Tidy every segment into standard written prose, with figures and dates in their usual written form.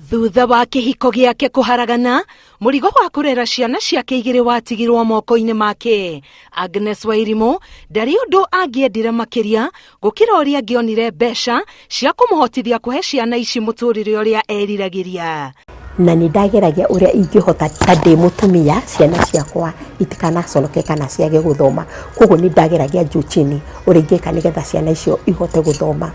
Thutha wa kĩhiko gĩake kũharagana, mũrigo wa kũrera ciana ciake igĩrĩ watigirwo moko-inĩ make. Agnes Wairimu ndarĩ ũndũ angĩendire makĩria gũkĩra ũrĩa angĩonire mbeca cia kũmũhotithia kũhe ciana ici mũtũrĩre ũrĩa eriragĩria. Na nĩ ndageragia ũrĩa ingĩhota ta ndĩ mũtumia ciana ciakwa itikanaconoke kana ciage gũthoma. Koguo nĩ ndageragia juu chini ũrĩa ingĩka nĩgetha ciana icio ihote gũthoma.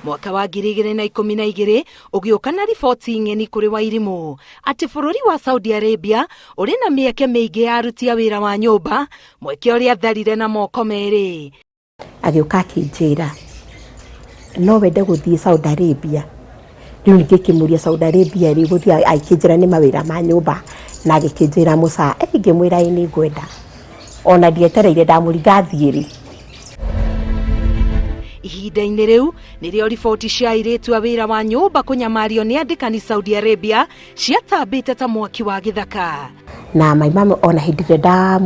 Mwaka wa 2012 ũgĩũka na riboti ng'eni kũrĩ Wairimu atĩ bũrũri wa Saudi Arabia ũrĩ na mĩeke mĩingĩ ya aruti a wĩra wa nyũmba, mweke ũrĩa atharire na moko merĩ. Agĩũka akĩnjĩra no wende gũthiĩ Saudi Arabia. Rĩu ngĩkĩmũria Saudi Arabia rĩ gũthiĩ, agĩkĩnjĩra nĩ mawĩra ma nyũmba na agĩkĩnjĩra mũcara, ngĩmwĩra ĩĩ nĩ ngwenda. Ona ndietereire ndamũria ngathiĩ rĩ. Ihinda-inĩ rĩu nĩrĩo riboti cia airĩtu a wĩra wa nyũmba kũnyamario nĩ andĩkani Saudi Arabia ciatambĩte ta mwaki wa gĩthaka. Na my mom ona hĩndĩ ĩrĩa nda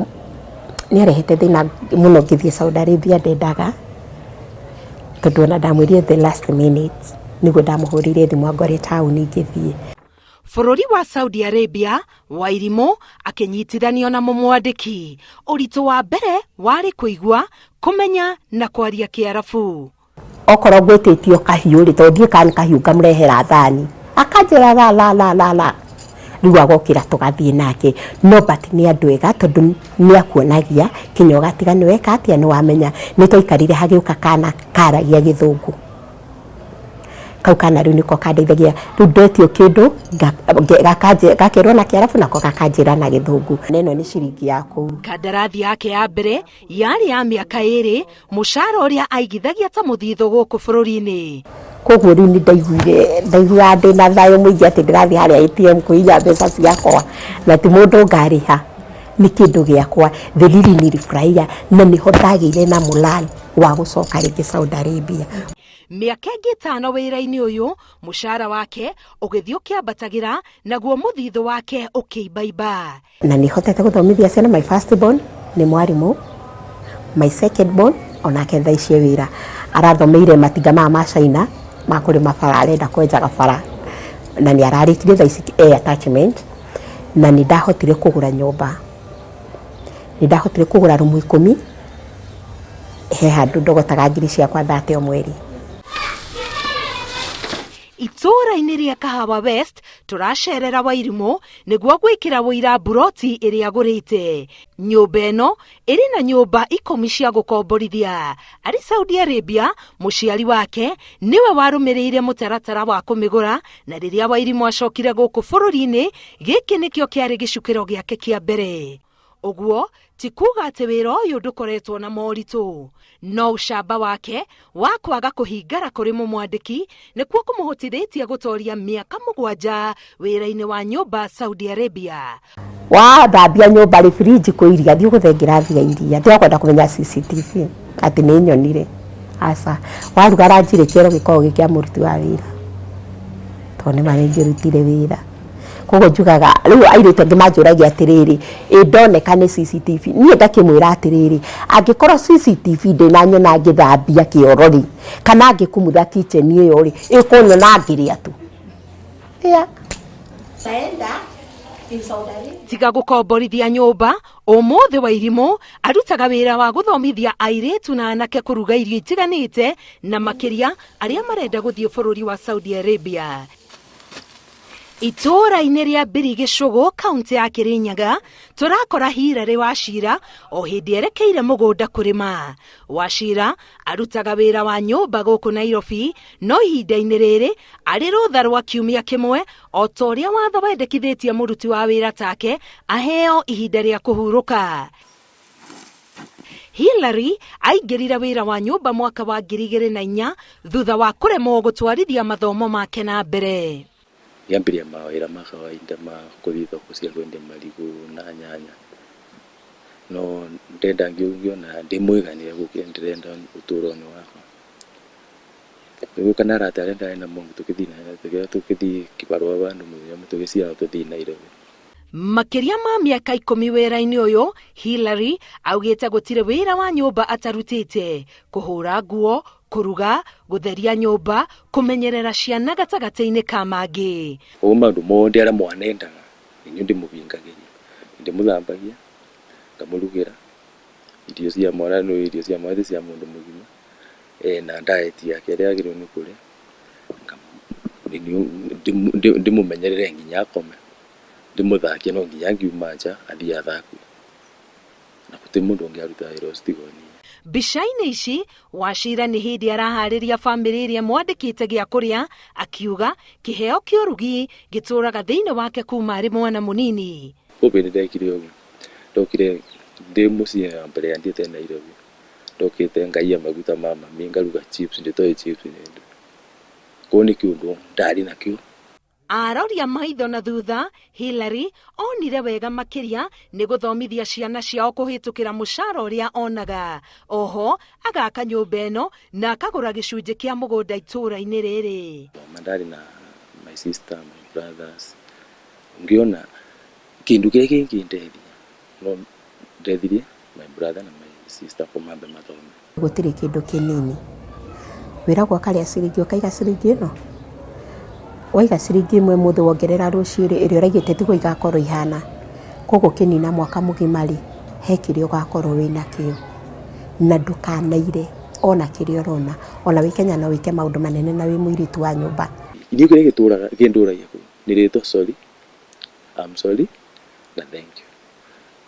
nĩarehete thĩna mũno ngĩthiĩ Saudi Arabia ndendaga, tondũ ona ndamwĩrire the last minute nĩguo ndamũhũrĩire thimũ angore taũni ngĩthiĩ. Bũrũri wa Saudi Arabia, Wairimũ akĩnyitithanio na mũmwandĩki. Ũritũ wa mbere warĩ kũigua, kũmenya na kwaria Kĩarabu. Okorwo ngwĩtĩtio kahiũ rĩ, tondũ ndiũĩ kana nĩ kahiũ ngamũrehera thani, akanjĩra la la la la la, rĩu agokĩra tũgathiĩ nake. No but nĩ andũ ega tondũ nĩ akuonagia kinya ũgatiga nĩ weka atĩa, nĩ wamenya. Nĩ twaikarire hagĩũka kana karagia Gĩthũngũ. Kau kana rĩu nĩko kandeithagia, rĩu ndetio kĩndũ gakerwo na Kĩarabu nako gakanjĩra na Gĩthũngũ. Na ĩno nĩ ciringi ya kũu. Kandarathi yake ya mbere yarĩ ya mĩaka ĩrĩ, mũcara ũrĩa aigithagia ta mũthithũ gũkũ bũrũri-inĩ. Koguo rĩu nĩ ndaiguire, ndaiguaga ndĩna thayũ mũingĩ atĩ ndĩrathiĩ harĩa ATM kũiga mbeca ciakwa na ti mũndũ ngarĩha, nĩ kĩndũ gĩakwa. The really nilifurahia na nĩho ndagĩire na morale wa gũcoka rĩngĩ Saudi Arabia. Mĩaka ĩngĩ ĩtano wĩra-inĩ ũyũ, mũcara wake ũgĩthiĩ ũkĩambatagĩra naguo mũthithũ wake ũkĩimbaimba. Na nĩ hotete gũthomithia ciana, my first born nĩ mwarimũ, my second born onake thaa ici e wĩra, arathomeire matinga maya ma China ma kũrĩma bara, arenda kwenjaga bara na nĩ ararĩkirie thaa ici e attachment, na nĩ ndahotire kũgũra nyũmba, nĩ ndahotire kũgũra rumu 10, he handũ ndogotaga ngiri ciakwa 30 o mweri. Itũũra-inĩ rĩa Kahawa West tũracerera Wairimũ nĩguo gwĩkĩra ũira mburoti ĩrĩa agũrĩte. Nyũmba ĩno ĩrĩ na nyũmba 10 cia gũkomborithia. Arĩ Saudi Arabia, mũciari wake nĩwe warũmĩrĩire mũtaratara wa kũmĩgũra, na rĩrĩa Wairimũ acokire gũkũ bũrũri-inĩ, gĩkĩ nĩkĩo kĩarĩ gĩcukĩro gĩake kĩa mbere. Ũguo ti kuuga atĩ wĩra ũyũ ndũkoretwo na moritũ, no ũcamba wake wa kwaga kũhingara kũrĩ mũmwandĩki nĩkuo kũmũhotithĩtie gũtoria mĩaka 7 wĩra-inĩ wa nyũmba Saudi Arabia. Wathambia nyũmba rĩ, fridge kwĩ iria, thiĩ ũgũthe ngirathi ya iria, ndikwenda kũmenya CCTV atĩ nĩ nyonire, aca. Waruga ranji rĩ, kĩoro gĩkoragwo gĩ kĩa mũruti wa wĩra, tondũ nĩ ma nĩ ngĩrutire wĩra. Koguo njugaga, rĩu airĩtu angĩ manjũragia atĩrĩrĩ, ĩ ndoneka nĩ CCTV, niĩ ngakĩmwĩra atĩrĩrĩ, angĩkorwo CCTV ndĩnanyona ngĩthambia kĩoro rĩ, kana ngĩkumutha kitchen ĩyo rĩ, ĩkũnyona ngĩrĩa tu. Yeah. Tiga gũkomborithia nyũmba, ũmũthĩ Wairimũ arutaga wĩra wa gũthomithia airĩtu na anake kũruga irio itiganĩte na makĩria arĩa marenda gũthiĩ bũrũri wa Saudi Arabia. Itũũra-inĩ rĩa Mbirigicũgũ, kaũntĩ ya Kĩrĩnyaga, tũrakora Hilary Wachira o hĩndĩ erekeire mũgũnda kũrĩma. Wachira arutaga wĩra wa nyũmba gũkũ Nairobi, no ihinda-inĩ rĩrĩ arĩ rũtha rwa kiumia kĩmwe o ta ũrĩa watho wendekithĩtie mũruti wa wĩra take aheo ihinda rĩa kũhurũka. Hillary aingĩrire wĩra wa nyũmba mwaka wa 2004 thutha wa kũremwo gũtwarithia mathomo make na mbere. Ngĩambĩrĩria mawĩra ma kawaida ma gũthiĩ thoko cia kwendia marigũ na nyanya, no ndenda ngĩona ndĩ mũiganĩre gũkĩra ndĩrenda ũtũũro-inĩ wakwa. Tũgĩũka na arata arĩa ndarĩ namo tũgĩthiĩ kĩbarũa vandũ mũthenya ũmwe tũgĩciara tũthiĩ Nairobi. Makĩria ma mĩaka 10 wĩra-inĩ ũyũ, Hillary augĩte gũtirĩ wĩra wa nyũmba atarutĩte, kũhũra nguo, Kũruga, gũtheria nyũmba, kũmenyerera ciana gatagatĩ-inĩ ka mangĩ. Koguo maũndũ mothe arĩa mwana endaga nĩ niĩ ndĩmũhingagĩria, ndĩmũthambagia, ngamũrugĩra irio cia mwana, nĩ irio cia mwana ti cia mũndũ mũgima, na diet yake ĩrĩa agĩrĩirwo nĩ kũrĩa, ndĩmũmenyerere nginya akome, ndĩmũthakie no nginya angiuma nja athiĩ athakue, na gũtirĩ mũndũ ũngĩ arutaga wĩra ũcio tiga o niĩ. Mbica-inĩ ici, Wachira nĩ hĩndĩ araharĩria bamĩrĩ ĩrĩa ĩmwandĩkĩte gĩa kũrĩa, akiuga kĩheo kĩa ũrugi gĩtũraga thĩinĩ wake kuma arĩ mwana mũnini. Koguo nĩ ndekire ũguo, ndokire ndĩ mũciĩ ya mbere ya thiĩte Nairobi, ndokĩte ngaiya maguta ma mami ngaruga chips, nditoĩ chips nĩ ndũ. Koguo nĩ kĩũndũ ndarĩ nakĩo. Aroria maitho na thutha, Hillary onire wega makĩria nĩ gũthomithia ciana ciao kũhĩtũkĩra mũcara ũrĩa onaga. Oho, agaka nyũmba ĩno na akagũra gĩcunjĩ kĩa mũgũnda itũũra-inĩ rĩrĩ. Thoma ndarĩ na my sister, my brothers, ngĩona kĩndũ kĩrĩa kĩngĩndeithia no ndethirie my brother na my sister kũmambe mathome. Gũtirĩ kĩndũ kĩnini, wĩragwo ũkarĩa ciringi ũkaiga ciringi ĩno, waiga ciringi ĩmwe ũmũthĩ wongerera rũciũ rĩ, ĩrĩa ũraigĩte tiguo igakorwo ihana, koguo ũkĩnina mwaka mũgima rĩ, he kĩrĩa ũgakorwo wĩnakĩo, na ndũkanaire ona kĩrĩa ũrona, ona wĩ Kenya no wĩke maũndũ manene na wĩ mũirĩtu wa nyũmba. Niĩ kĩrĩa gĩtũraga kĩndũragia kũu nĩ rĩtwa sorry, I'm sorry na thank you,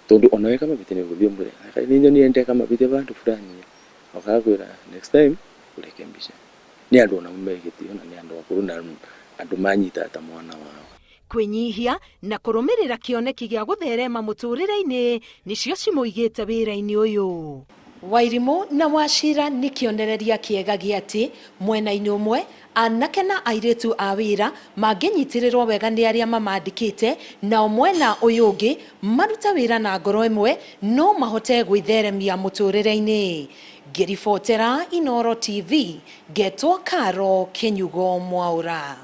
tondũ ona weka mahĩtia nĩ ũgũthiĩ ũmwĩre nĩ nyonire ndeka mahĩtia handũ fulani, agakwĩra next time ũrekebishe. Nĩ andũ onao me gĩtĩo na nĩ andũ akũrũ na andũ manyitaga ta mwana wao. Kwĩnyihia na kũrũmĩrĩra kĩoneki gĩa gũtherema mũtũrĩre-inĩ nĩcio cimũigĩte wĩra-inĩ ũyũ. Wairimũ na Wachira nĩ kĩonereria kĩega gĩa atĩ mwena-inĩ ũmwe anake na airĩtu a wĩra mangĩnyitĩrĩrwo wega nĩ arĩa mamandĩkĩte, nao mwena ũyũ ũngĩ marute wĩra na ngoro ĩmwe no mahote gwĩtheremia mũtũrĩre-inĩ. Ngĩribotera Inooro TV, ngetwo Karo Kĩnyugo Mwaũra.